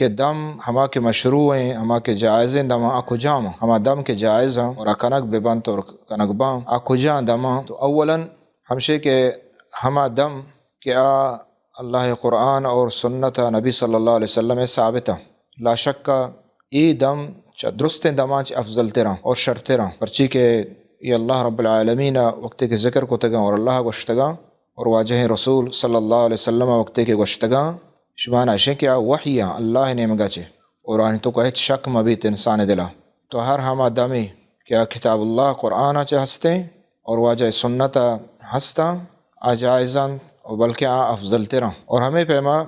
کہ دم ہما کہ مشروع ہیں، ہما کہ جائز ہیں، دم آ کجام ہیں؟ ہما دم کہ جائز ہیں اور آ کنگ ببنت اور کنگ باں، آ کجام دم ہیں؟ تو اولاً ہمشے کہ ہما دم کہ آ اللہ قرآن اور سنت نبی صلی اللہ علیہ وسلم ثابت ہیں۔ لا شک اے دم چہ درستیں دماں چہ افضل تراں اور شرتراں، پرچی کہ اے اللہ رب العالمین وقتے کہ ذکر کتگاں اور اللہ گوشتگاں اور واجہ رسول صلی اللہ علیہ وسلم وقتے کہ گوشتگاں، شما نشیں کہ آ وحی ہیں اللہ نیمگا چے اور آنی تو کہ ہچ شک مبیت انسان دلا۔ تو ہر ہما دمے کہ آ کتاب اللہ قرآن چہ ہستیں اور واجہ سنت ہستاں، آ جائز انت و بلکہ آ افضل تراں۔ اور ہمے پیما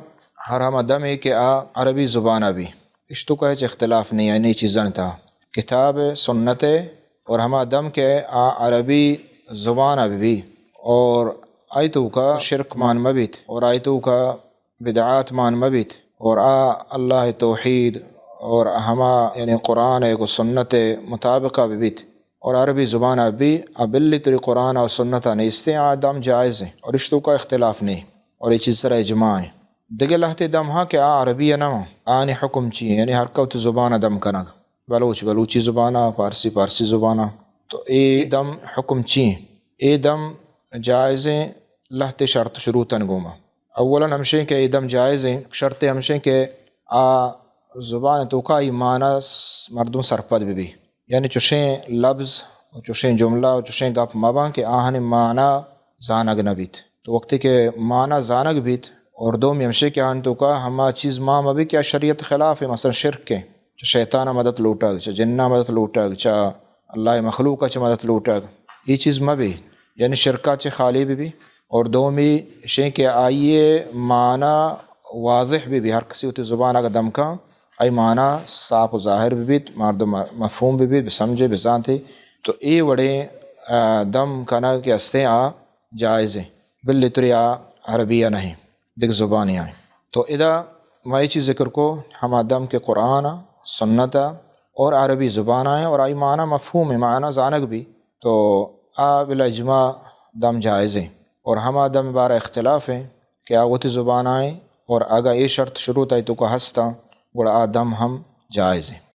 ہر ہما دمے کہ آ عربی زبان بی، اشتو کہ ہچ اختلاف نہیں، یعنی چیزاں تھا کتاب سنت اور ہما دم کہ آ عربی زبان بی اور آئی تو کا شرک مان مبیت اور آئی تو کا بدعات مان مبیت اور آ اللہ توحید اور ہما یعنی قرآن و سنت مطابقہ ببیت اور عربی زبان بی، آ بلی تری قرآن و سنت نیستیں، آ دم جائز ہیں اور اشتو کا اختلاف نہیں اور یہ چیز سر اجماع ہیں۔ دگہ لہتے دم ہاں کہ آ عربی نہ ہوں، آنی حکم چی ہیں؟ یعنی ہر کوت زبان دم کنگ، بلوچ بلوچی زبان، فارسی فارسی زبان۔ تو اے دم حکم چی ہیں؟ اے دم جائز ہیں لہتے شرط شروطن گوما۔ اولاً ہمشیں کہ اے دم جائز ہیں، شرط ہمشیں کہ آ زبان توکا ای معنی س-، مردم سرپد ببی، یعنی چوشیں لبز و چوشیں جملہ و چوشیں گپ مباں کہ آہانی معنی زانگ نبیت۔ تو وقتی کہ معنی زانگ بیت اور دومی ہمشیں کہ آہانی توکا ہما چیز ما مبی کہ آ شریعت خلاف ہے، مثلاً شرک ہے، چہ شیطان مدد لوٹگ، چہ جنہ مدد لوٹگ، چہ اللہ مخلوق چہ مدد لوٹگ، یہ چیز مبی، یعنی شرکا چہ خالی ببی۔ اور دومی شیں کہ آئیے معنی واضح ببی، ہر کسی وتی زبان اگہ دم کن، آئی معنی صاف و ظاہر ببیت، مردم مفہوم ببیت، بسمجھے، بزانتے۔ تو اے وڑیں، آ، دم کنگ کہ ہستیں آ جائز ہیں، بلی تری آ عربی نہیں، دگہ زبانی آئیں۔ تو ادا ما یہ چیز ذکر کو، ہما دم کہ قرآن، سنت اور عربی زبان آئیں اور آئی معنی مفہوم ہے، معنی زانگ بی، تو آ بلا اجماع دم جائز ہیں۔ اور ہما دم بارہ اختلاف ہیں کہ آ وتی زبان آئیں اور اگہ اے شرط شروط آئی توکا ہستاں، گڑا آ دم ہم جائز ہیں۔